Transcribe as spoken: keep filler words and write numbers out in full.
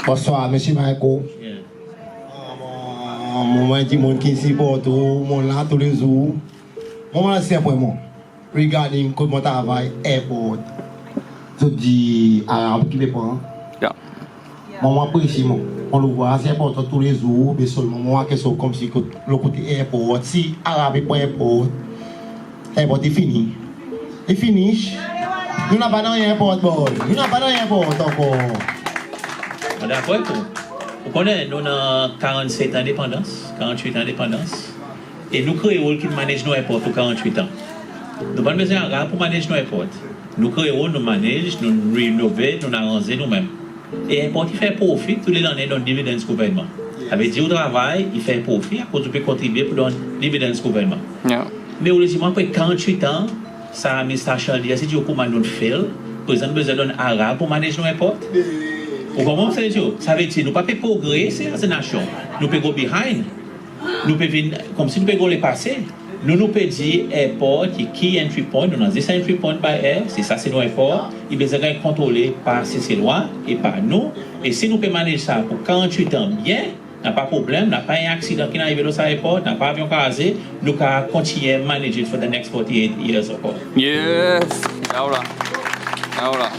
Bonswar Msye Michael. Mwan, mon dimoun ki siport ou, mon la toulezour. Mon, mon la senpleman regarding kot mon travay, airport. Zot dir Arab ki pe pran. Mon, mon apresye, mon, mon lo vwar se enportan toulezour, be selman mon vwar keksoz konmsi kot lo kote airport, si Arab i pran airport, airport i fini. I finish. Nou napa nanryen airport, boy. Nou napa nanryen airport ankor. Mon dakor avek ou. Ou konnen nou annan karannset an endepandans, karannwit an endepandans. E nou Kreol ki'n manage nou airport pour karannwit an. Nou pa'n bezwen Arab pour manage nou airport. Nou Kreol, nou manage, nou renove, nou aranze nou menm. E airport i fer profi, tou le lannen i donn dividends gouvernman. Savedir ou travay, i fer profi, akoz ou pe kontribye pour donn dividends gouvernman. Me ou le dir mwan apre karannwit an, sa Mister Charles dir, se dir ou koman nou'n fail, prezan nou bezwen donn Arab pour manage nou airport? Ou konpran sa, savedir nou pa pe progrese as a nasyon. Nou pe go behind. Nou pe vin konmsi nou pe go lepase. Nou, nou pe dir airport ki key entry point, nou annan zis entry point by air, se sa, se nou airport, i bezwen ganny kontrole par Seselwa e par nou. E si nou pe manage sa pour karannwit an byen, napa problenm, napa en aksidan ki'n arive lo sa airport, napa avyon kraze, nou kapab kontinyen manage it for the next forty-eight years ankor. Yes. Now la. Now la.